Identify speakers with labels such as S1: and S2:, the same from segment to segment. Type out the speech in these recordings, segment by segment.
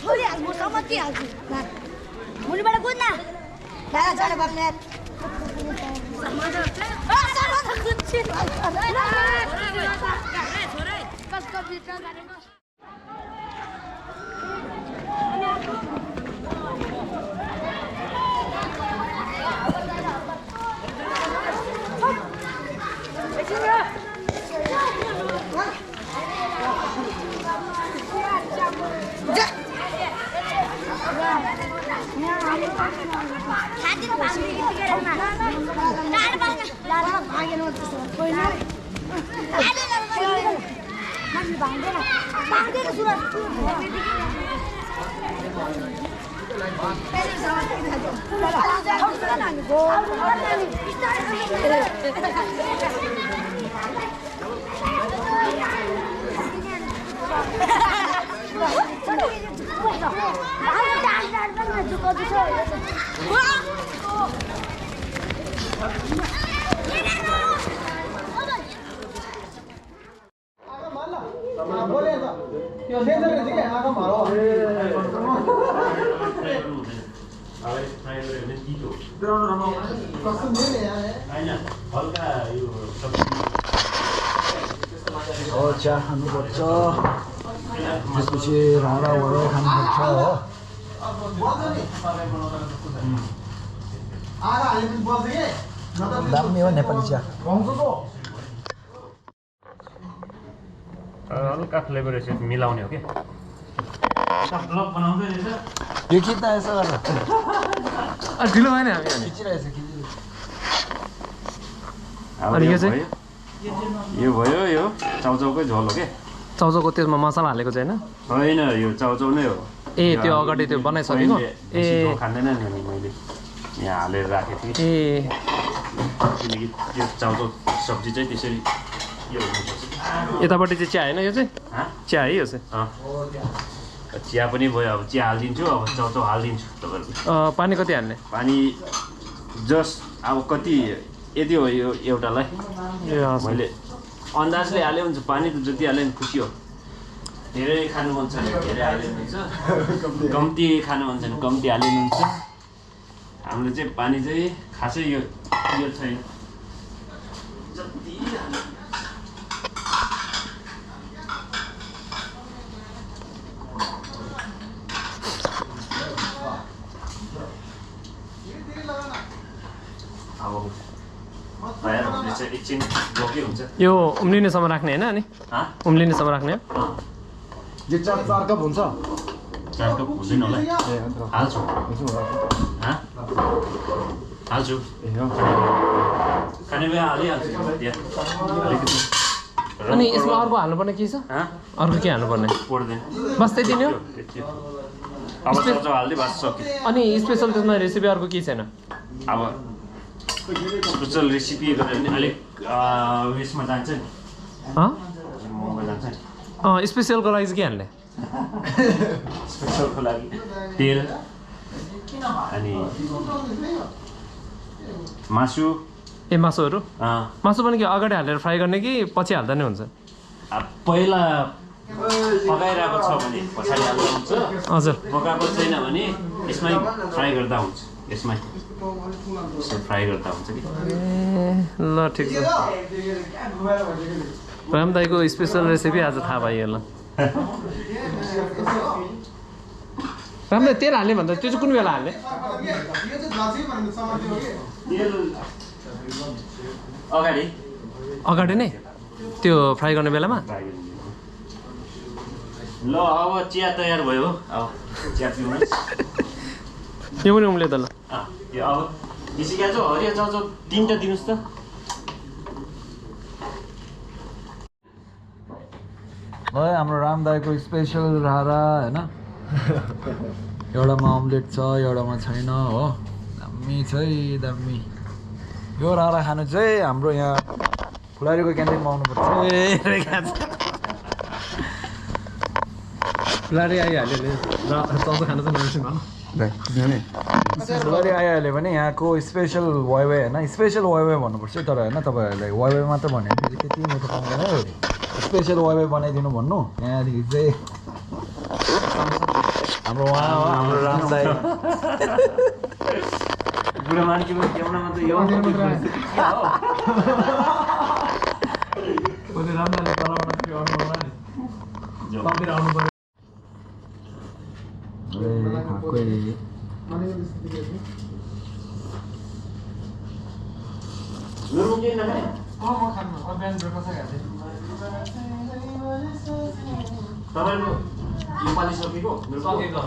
S1: छोडिहाल्छु म समातिहाल्छु मुनिबाट कुद्न दादा चढ बग्ने
S2: चिया खानुपर्छ त्यसपछि राडा वडा खानुपर्छ हो दामी हो नेपाली चिया
S3: हल्का फ्लेभर यसो मिलाउने हो कि ब्लग बनाउँदै रहेछ
S2: यो खिच्दा यसो गरेर
S4: ढिलो भएन हामी
S2: खिचिरहेछ
S4: अनि यो चाहिँ
S3: यो भयो यो चाउचाउकै झोल हो के
S4: चाउचाउको त्यसमा मसला हालेको चाहिँ
S3: होइन यो चाउचाउ नै हो
S4: ए त्यो अगाडि त्यो बनाइसकेको
S3: ए खाँदैन नि अनि मैले यहाँ हालेर राखेको थिएँ
S4: ए
S3: किनकि यो चाउचाउ सब्जी चाहिँ त्यसरी यो हुनुपर्छ
S4: यतापट्टि चाहिँ चिया होइन यो चाहिँ चिया है यो चाहिँ
S3: चिया पनि भयो अब चिया हालिदिन्छु अब चाउचाउ हालिदिन्छु तपाईँहरूको
S4: पानी कति हाल्ने
S3: पानी जस्ट अब कति यति हो यो एउटालाई मैले अन्दाजले हाल्यो भने पानी त जति हाल्यो भने खुसी हो धेरै खानु मन छ भने धेरै हाल्यो भने हुन्छ कम्ती खानु मन छ भने कम्ती हाल्यो भने हुन्छ हाम्रो चाहिँ पानी चाहिँ खासै यो छैन जति
S4: यो उम्लिनेसम्म राख्ने होइन अनि उम्लिनेसम्म राख्ने
S2: यो 4 कप हुन्छ
S3: 4 कप हुँदैन होला हाल्छु हाल्छु खाने बेला हालिहाल्छु अलिकति
S4: अनि यसमा अर्को हाल्नुपर्ने के छ अर्को के हाल्नुपर्ने
S3: पर्दैन
S4: बस त्यति नै हो
S3: अब चाउचाउ हाल्दै बास सक्यो
S4: अनि स्पेसल त्यसमा रेसिपी अर्को के छैन
S3: अब स्पेसल रेसिपी गरेर नि अलिक उयसमा जान्छ नि महँगो जान्छ नि
S4: स्पेसलको लागि चाहिँ के हाल्ने
S3: स्पेसलको लागि तेल अनि मासु
S4: ए मासुहरू मासु पनि के अगाडि हालेर फ्राई गर्ने कि पछि हाल्दा नै हुन्छ
S3: पहिला पकाइरहेको छ भने पछाडि हाल्दा हुन्छ
S4: हजुर
S3: पकाएको छैन भने यसमै फ्राई गर्दा हुन्छ यसमै फ्राई गर्दा हुन्छ कि
S4: ल ठिक छ राम दाईको स्पेसल रेसिपी आज थाहा भयो ल राम दाई तेल हाल्ने भन्दा त्यो चाहिँ कुन बेला हाल्ने अगाडि नै त्यो फ्राई गर्ने बेलामा
S3: ल अब चिया तयार भयो अब चिया पिउनु
S4: यो पनि उम्ले त ल
S3: यो अब बिसिका चाहिँ हरियो चाउचाउ 3टा दिनुहोस् त
S2: ल हाम्रो रामदाईको स्पेसल रारा हैन एउटामा अमलेट छ एउटामा छैन हो दामी छ है दामी यो रारा खानु चाहिँ हाम्रो यहाँ फुलारीको क्यान्टिनमा आउनुपर्छ
S4: फुलारी आइहाल्यो नि चाउचाउ खानु चाहिँ नर्सिङ भन
S2: फुलारी आइहाल्यो भने यहाँको स्पेसल वाइवाई होइन स्पेसल वाइवाई भन्नुपर्छ तर होइन तपाईँहरूलाई वाइवाई मात्र भन्यो भने त्यति मिठो पाउँदैन स्पेसल वाइफाई बनाइदिनु भन्नु यहाँदेखि चाहिँ हाम्रो उहाँ हो हाम्रो राम दाई
S3: बुढो मान्छेको क्यामेरामा त यो
S2: राम दाईले बनाउन थियो आउनु पर्यो
S3: मेरो केही नखाने तपाईँको योपालि सकेको मेरो
S4: सकेको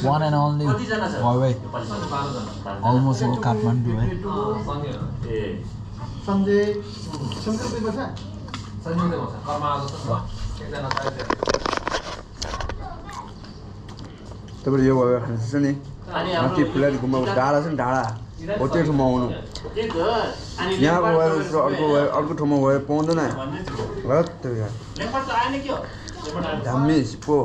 S2: One and only Huawei. Almost in Kathmandu, है
S5: तपाईले यो भएर खान्छ नि माथि फुलारी गुम्बा डाँडा छ नि डाँडा हो त्यो ठाउँमा आउनु यहाँ अर्को ठाउँमा गयो पाउँदैन हो त्यो यार दामी सिप्पो